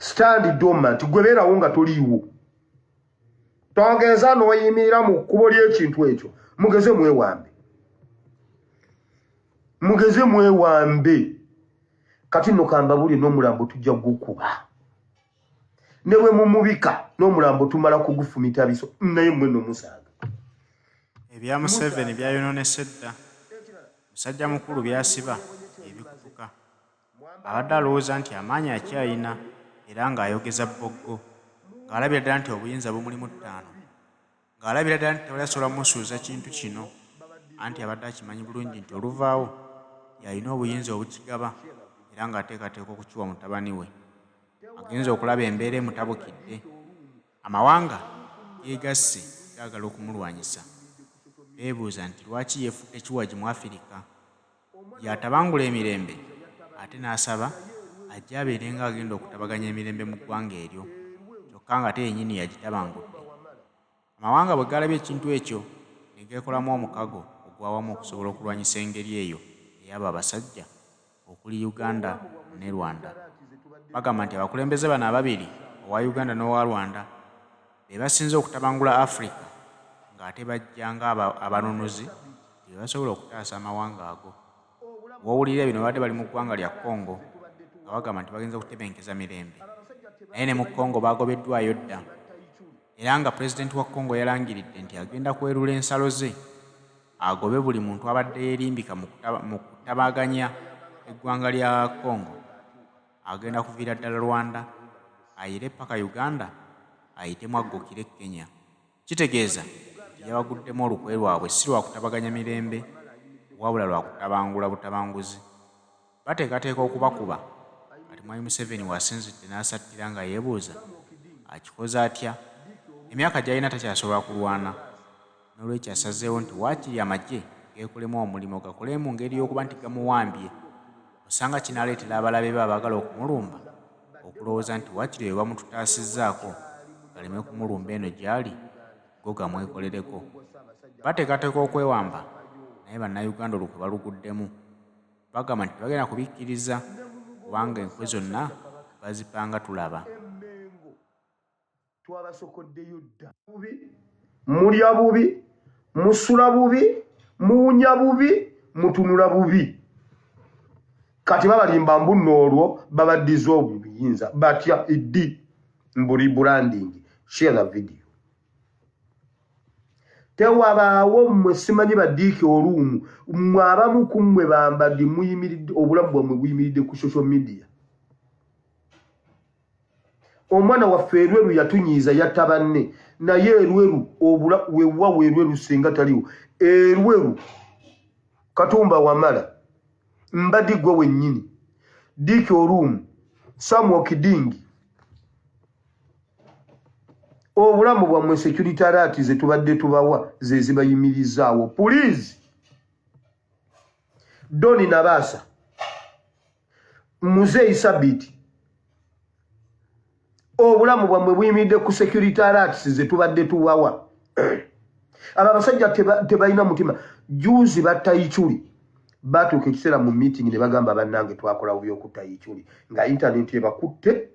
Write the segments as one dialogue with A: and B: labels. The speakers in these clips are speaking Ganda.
A: Stand dormant, gwe beerawo nga toliiwo. Togeza n'oyimirira mu kkubo ly'ekintu ekyo. Mugeze mwewambe, mugeze mwewambe. Kati nno kambabulye, n'omulambo tujja gukuba ne bwe mumubika, n'omulambo tumala kugufumita biso, naye mmwe nno musaaga.
B: Ebya Museveni byayonoonese dda. Musajja mukulu by'asiba bye bikutuka. Abadde alowooza nti amaanyi akyalina era ng'ayogeza bboggo, ng'alabira ddala nti obuyinza bumuli mu ttaano, ng'alabira ddala nti tewali asobola kumusuuza kintu kino, anti abadde akimanyi bulungi nti oluvaawo y'alina obuyinza obukigaba era ng'ateekateeka okukiwa mutabani we. Agenze okulaba embeera emutabukidde. Amawanga geegasse gaagala okumulwanyisa. Beebuuza nti lwaki yeefudde kiwagi mu Afirika? Y'atabangula emirembe ate n'asaba ajje abeere ng'agenda okutabaganya emirembe mu ggwanga eryo kyokka ng'ate yennyini yagitabangudde. Amawanga bwe gaalabye ekintu ekyo ne geekolamu omukago ogw'awamu okusobola okulwanyisa engeri eyo ey'abo abasajja okuli Uganda ne Rwanda. Bagamba nti abakulembeze bano ababiri owa Uganda n'owa Rwanda be basinze okutabangula Afrika ng'ate bajja ng'abanunuzi nti be basobola okutaasa amawanga ago. W'owulirira bino babadde bali mu ggwanga lya Congo nga bagamba nti bagenze kutebenkeza mirembe naye ne mu Congo baagobeddwayo dda era nga pulezidenti wa Congo yalangiridde nti agenda kwerula ensalo ze agobe buli muntu abadde yeerimbika mu kutabaganya eggwanga lya Congo. Agenda kuviira ddala Rwanda ayire ppaka Uganda ayitemu aggukire e Kenya. Kitegeeza nti yabaguddemu olukwe lwabwe si lwa kutabaganya mirembe wabula lwa kutabangula butabanguzi. Bateekateeka okubakuba kati Mwami Museveni w'asinzidde n'asattira nga yeebuuza akikoze atya? Emyaka gy'alina takyasobola kulwana noolwekyo asazeewo nti waakiri amagye geekolemu omulimu gakole mu ngeri y'okuba nti gamuwambye osanga kinaaleetera abalabe be abaagala okumulumba okulowooza nti waakiri oyo bamututaasizzaako galeme kumulumba eno gy'ali go gamwekolereko. Bateekateeka okwewamba naye Bannayuganda olukwe baluguddemu. Bagamba nti tebagenda kubikkiriza kubanga enkwe zonna bazipanga tulaba.
A: Twabasokoddeyo dda. Bubi, mulya bubi, musula bubi, muwunya bubi, mutunula bubi. Kati babalimba mbu nno olwo babaddiza obuyinza batya iddi mbu rebranding. Share the video. Tewabaawo mmwe simanyi badiiki oluumu mmwe abamu ku mmwe bambadi muyimiridde obulamu bwammwe buyimiridde ku social media. Omwana waffe Erweru yatunyiiza yatta banne naye Erweru obula wewa werweru singa taliwo Erweru Katumba Wamala Mbadi gwe wennyini Dick Orumu Samuel Kidingi obulamu bwammwe security alert ze tubadde tubawa ze zibayimirizaawo. Please Doni Nabaasa Muzeeyi Sabiti obulamu bwammwe buyimiridde ku security alerts ze tubadde tubawa. Abo abasajja tebalina mutima. Juzi batta Ichuli, batuuka ekiseera mu meeting ne bagamba bannange twakola bubi okutta Ichuli nga internet ebakutte.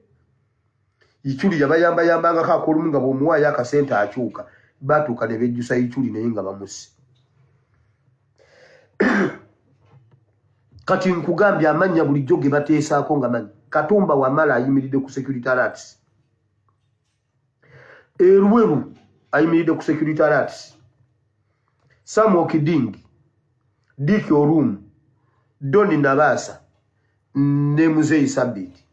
A: Ichuli yabayambayambangako ak'olumu nga bw'omuwaayo akasente akyuka. Batuuka ne bejjusa Ichuli naye nga bamusse. Kati nkugambye amannya bulijjo ge bateesaako nga manyi. Katumba Wamala ayimiridde ku security alerts. Erweru ayimiridde ku security alerts. Samuel Kidingi, Dick Orum, Doni Nabaasa ne Muzeeyi Sabiti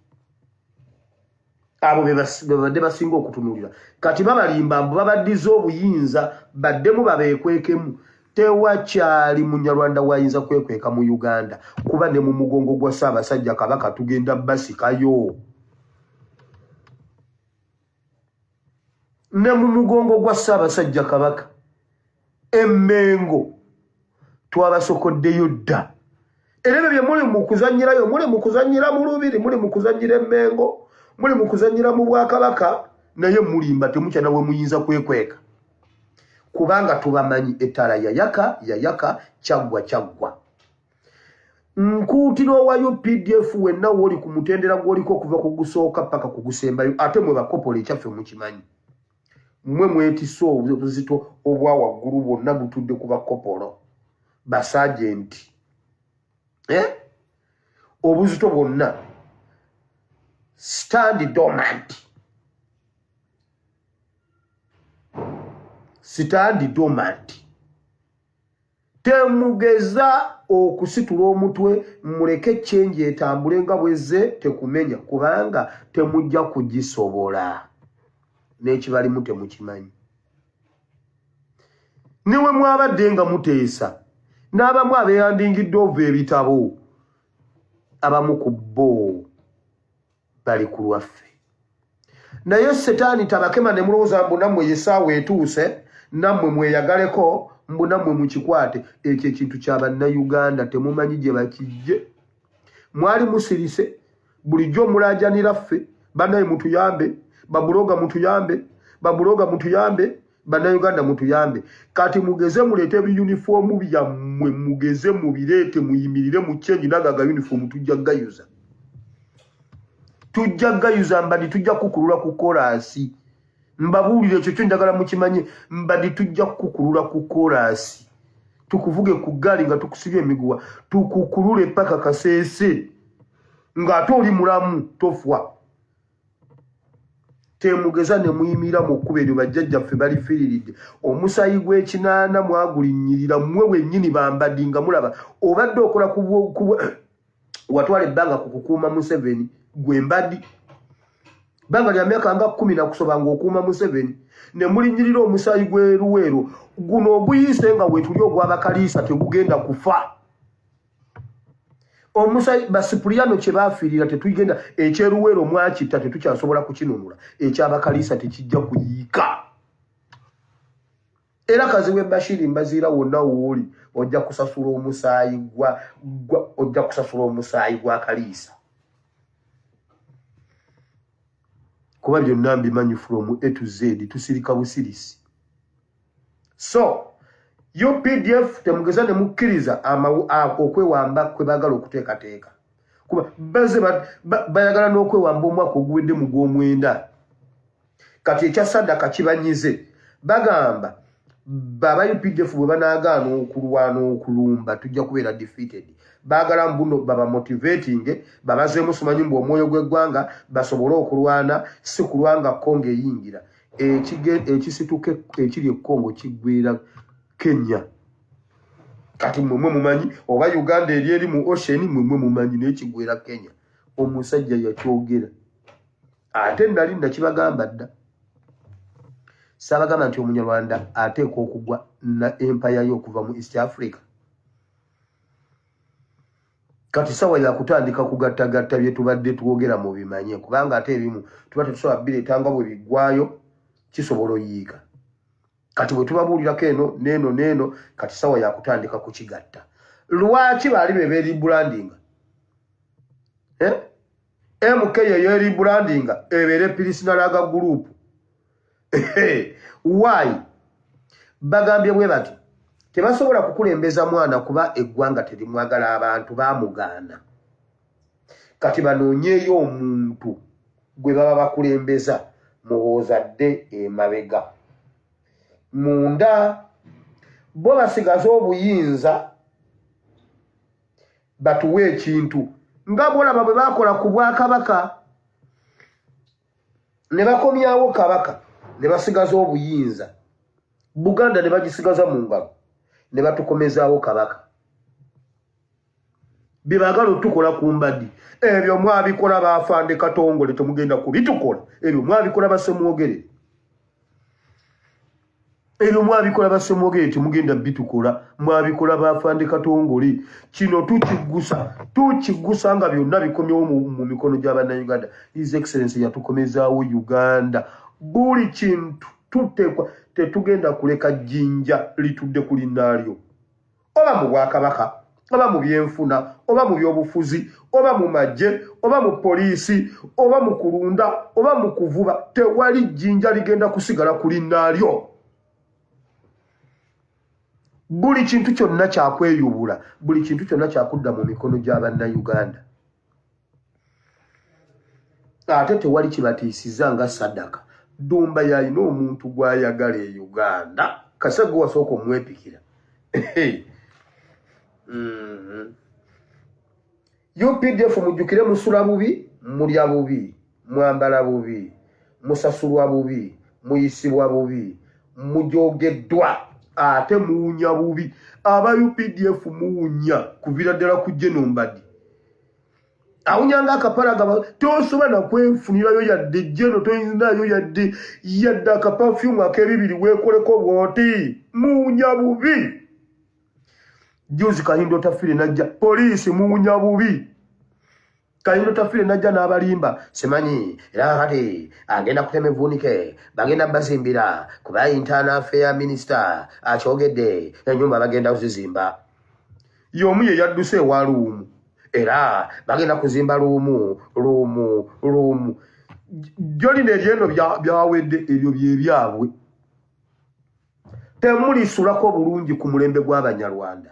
A: abo bebadde basinga okutunulira. Kati babalimba mbu babaddiza obuyinza baddemu babeekwekemu. Tewakyali munyarwanda wayinza kwekweka mu Uganda kuba ne mu mugongo gwa Ssaabasajja Kabaka tugenda basikayo. Ne mu mugongo gwa Ssaabasajja Kabaka Emmengo twabasokoddeyo dda. Era ebyo bye muli mu kuzannyirayo, muli mu kuzannyira mu Lubiri, muli mu kuzannyira Emmengo, muli mu kuzannyira mu Bwakabaka, naye mulimba temukyalina we muyinza kwekweka kubanga tubamanyi. Ettaala yayaka yayaka, kyaggwa kyaggwa. Nkuutira owa UPDF wenna wooli ku mutendera gw'oliko okuva ku gusooka paka ku gusembayo, ate mwe bakopola ekyaffe mukimanyi. Mmwe mwetisse obuzito obwa waggulu bwonna butudde ku bakopolo, basajenti. Eh? Obuzito bwonna. Stand dormant. Stand dormant. Temugeza okusitula omutwe muleke change etambule nga bwezze tekumenya kubanga temujja kugisobola n'ekibalimu temukimanyi. Ne we mwabadde nga muteesa n'abamu abeeyandingidde ova ebitabo abamu ku bo bali ku lwaffe. Naye setaani tabakema ne mulowooza mbu nammwe yesaawa etuuse nammwe mweyagaleko mbu nammwe mukikwate. Ekyo ekintu kya bannayuganda temumanyi gye bakijje. Mwali musirise bulijjo mulaajanira ffe bannaye mutuyambe, babuloga mutuyambe, babuloga mutuyambe, bannayuganda mutuyambe. Kati mugeze muleete ebiyunifoomu byammwe, mugeze mubireete muyimirire mu change nago agayunifoomu tujja gayuza. Tujja gayuza mbadi tujja kukulula ku koraasi. Mbabuulire ekyo kyo njagala mukimanye, mbadi tujja kukulula ku koraasi. Tukuvuge ku ggaali nga tukusibye emiguwa, tukukulule paka Kasese ng'ate oli mulamu tofwa. Temugeza ne muyimirira mu kkubo eryo, bajjajjaffe balifiiriridde. Omusaayi gw'ekinaana mwagulinnyirira mmwe wennyini bambadi nga mulaba. Obadde okola ku ku watwala ebbanga ku kukuuma Museveni gwe mbadi bbanga lya myaka nga 10 na kusoba ng'okuuma Museveni ne mulinnyirira omusaayi gw'e Luweero guno oguyiise nga weetuli ogw'abakaliisa tegugenda kufa. Omusaayi Basipuliyano kye baafiirira tetugenda, eky'e Luweero mwakitta tetukyasobola kukinunula, eky'abakaliisa tekijja kuyiika. Era Kazibwe Bashiri Mbaziira wonna wooli ojja kusasula omusaayi gwa, gwa, ojja kusasula omusaayi gwa Kaliisa. Kuba byonna mbimanyi from A to Z, tusirika busirisi. So UPDF temugeza ne mukkiriza okwewamba kwe baagala okuteekateeka. Kuba baze bayagala n'okwewamba omwaka oguwedde mu gw'omwenda. Kati ekya sadaka kibanyize. Bagamba baba UPDF bwe banaagaana okulwana okulumba tujja kubeera defeated. Baagala mbuno baba motivating, babazeemu simanyi mbu omwoyo gw'eggwanga basobole okulwana, si kulwanga Congo eyingira. Ekisituka ekiri e Congo kiggwera Kenya. Kati mmwe mwe mumanyi oba Uganda eri eri mu ocean, mmwe mwe mumanyi naye kiggwera Kenya. Omusajja yakyogera. Ate nali nakibagamba dda. Saabagamba nti Omunyarwanda ateekwa okugwa na empire ye okuva mu East Africa. Kati sawa ya kutandika kugattagatta bye tubadde twogera mubimanye, kubanga ate ebimu tuba tetusobola bireeta nga bwe biggwayo kisobola oyiika. Kati bwe tubabuulirako eno n'eno n'eno, kati sawa ya kutandika kukigatta. Lwaki baali be beeribrandinga? MK ye yeeribrandinga ebeere Pirisinalaga Group. Why? Bagambye bwe bati tebasobola kukulembeza mwana kuba eggwanga terimwagala, abantu baamugaana. Kati banoonyeeyo omuntu gwe baba bakulembeza, muwoozadde emabega. Munda bo basigaze obuyinza batuwe ekintu nga bw'olaba bwe baakola ku bwakabaka ne bakomyawo kabaka ne basigaza obuyinza, Buganda ne bagisigaza mu ngalo ne batukomezaawo kabaka. Bye baagala otukola ku mbadi ebyo mwabikola baafande Katongole, temugenda kubitukola. Ebyo mwabikola Basemwogerere, ebyo mwabikola Basemwogerere, temugenda bitukola. Mwabikola baafande Katongole. Kino tukigusa, tukigusa nga byonna bikomyewo mu mikono gya Bannayuganda. His Excellency yatukomezaawo Uganda. Buli kintu tuteekwa, tetugenda kuleka jjinja litudde ku linnaalyo, oba mu bwakabaka, oba mu byenfuna, oba mu byobufuzi, oba mu magye, oba mu poliisi, oba mu kulunda, oba mu kuvuba. Tewali jjinja ligenda kusigala ku linnaalyo. Buli kintu kyonna kyakweyubula, buli kintu kyonna kyakudda mu mikono gya Bannayuganda. Ate tewali kibatiisiza nga sadaka. Ddumba yalina omuntu gw'ayagala e Uganda. Kasa gwe wasooka omwepikira. UPDF mujjukire musula bubi, mulya bubi, mwambala bubi, musasulwa bubi, muyisibwa bubi, mujogeddwa ate muwunya bubi. Aba UPDF muwunya kuvira ddala ku General Mbadi. Awunya nga akapala gaba tosobola na kwefunirayo yadde jeno toyinayo yadde yadde akapafyumu ak'ebibiri weekoleko bw'oti muwunya bubi. Juzi Kahindo Tafire najja poliisi muwunya bubi. Kahindo Tafire najja n'abalimba simanyi era kati agenda kutema evvuunike bagenda bazimbira kuba internal affair minister akyogedde ennyumba bagenda kuzizimba. Y'omu ye yadduse ewa Luumu era bagenda kuzimba Luumu Luumu Luumu. Jolina ebyendo byawedde ebyo bye byabwe. Temulisulako bulungi ku mulembe gw'Abanyarwanda.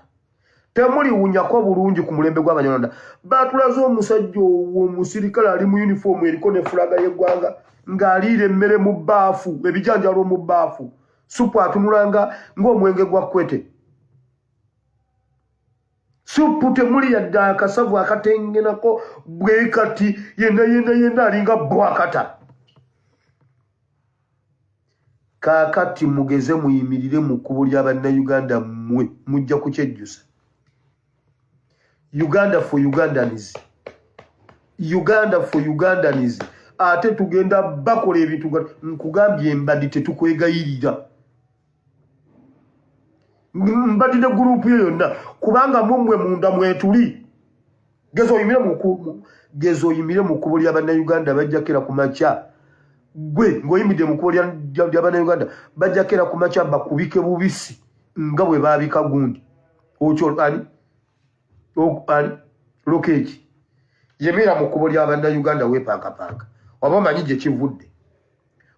A: Temuliwunyako bulungi ku mulembe gw'Abanyarwanda. Batulaze omusajja omusirikale ali mu uniform eriko ne fulaga y'eggwanga ng'aliira emmere mu bbaafu, ebijanjalo mu bbaafu. Supu atunulanga ng'omwenge gwa kwete. Supu temuli yadde akasavu akatengenako bwe kati yenna yenna yenna alinga bwakata. Kaakati mugeze muyimirire mu kkubo lya Bannayuganda mmwe mujja kukyejjusa. Uganda for Ugandans. Uganda for Ugandans. Ate tugenda bakola ebintu nga nkugambye Mbadi tetukwegayirira. Mbadi ne gurupu yo yonna kubanga mummwe munda mwetuli. Geza oyimire mu kkubo lya Bannayuganda bajja kera ku makya. Gwe ng'oyimiridde mu kkubo lya Bannayuganda bajja kera ku makya bakubike bubisi nga bwe baabika gundi. Okyo ani? Ani? Lokeeki. Yemera mu kkubo lya Bannayuganda weepankapanka. Oba omanyi gye kivudde.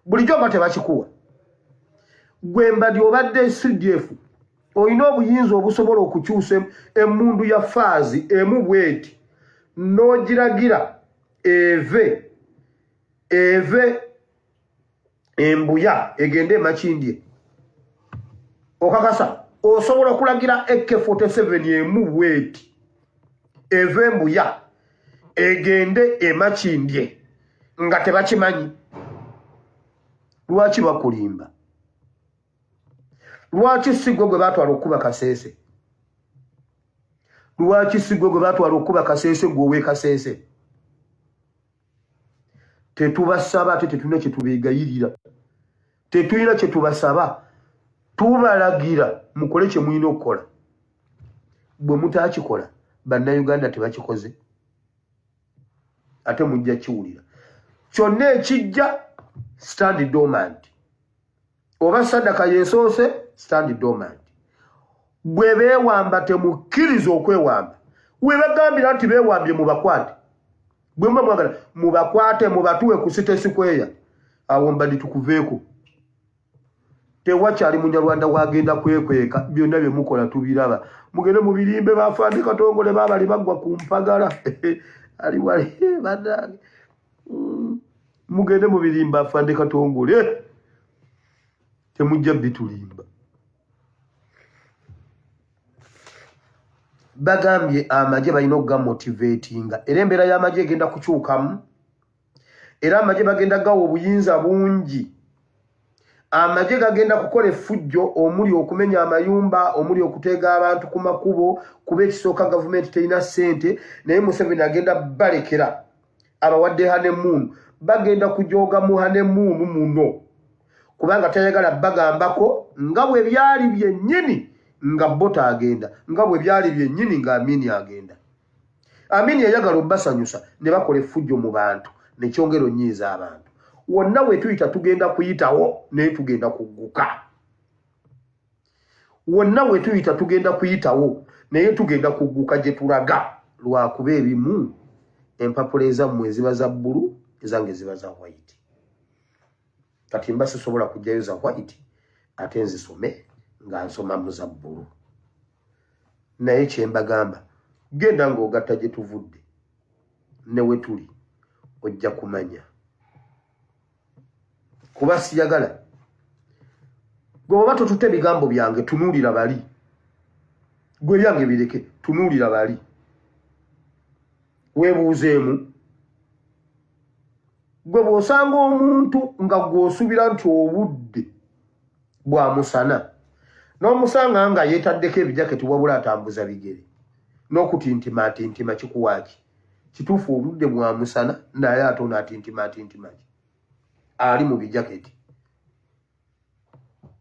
A: Bulijjo nga tebakikuwa. Gwe Mbadi obadde CDF olina obuyinza obusobola okukyusa emmundu ya faazi emu bweti n'ogiragira eve embuya egende emakindye. Okakasa osobola okulagira AK47 emu bweti eve embuya egende emakindye nga tebakimanyi. Lwaki bakulimba? Lwaki si gwe gwe baatwala okukuba Kasese? Lwaki si gwe gwe baatwala okukuba Kasese gwe ow'e Kasese? Tetubasaba ate tetulina kye tubeegayirira. Tetulina kye tubasaba. Tubalagira mukole kye mulina okukola. Bwe mutaakikola, Bannayuganda tebakikoze. Ate mujja kiwulira. Kyonna ekijja stand dormant. Oba sadaka yesoose stand dormant. Bwe beewamba temukkiriza okwewamba. We bagambira nti beewambye mubakwate. Bwe muba mwagala mubakwate mubatuwe ku City Square. Awo Mbadi tukuveeko. Tewakyali Munyarwanda wagenda kwekweka, byonna bye mukola tubiraba. Mugende mubirimbe bafande Katongole babali bagwa ku mpagala. Ali wali bannange. Mugende mubirimbe afande Katongole. Temujja bitulimba. Bagambye amagye balina okugamotivatinga era embeera y'amagye egenda kukyukamu. Era amagye bagenda gawa obuyinza bungi. Amagye gagenda kukola effujjo omuli okumenya amayumba, omuli okuteega abantu ku makubo, kuba ekisooka gavumenti terina ssente, naye Museveni agenda balekera abawadde honeymoon. Bagenda kujooga mu honeymoon muno kubanga tayagala bagambako nga bwe byali byennyini nga Bota agenda, nga bwe byali byennyini nga Amini agenda. Amini yayagala obbasanyusa ne bakola effujjo mu bantu ne kyongera onnyiiza abantu. Wonna we tuyita tugenda kuyitawo naye tugenda kugguka. Wonna we tuyita tugenda kuyitawo naye tugenda kugguka gye tulaga. Lwakuba ebimu empapula ezammwe eziba za bbulu ezange ziba za white. Kati mba sisobola kuggyayo za white ate nzisome nga nsoma mu za bbulu. Naye kyembagamba, genda ng'ogatta gye tuvudde ne we tuli, ojja kumanya. Kuba siyagala gwe oba totutte ebigambo byange, tunuulira bali. Gwe byange bireke, tunuulira bali, weebuuzeemu. Gwe bw'osanga omuntu nga gw'osuubira nti obudde bwa musana, n'omusanga nga yeetaddeko ebijaketi wabula atambuza bigere n'okutintima atintima, kikuwaaki? Kituufu obudde bwa musana, naye ate ono atintima atintima ki ali mu bijaketi?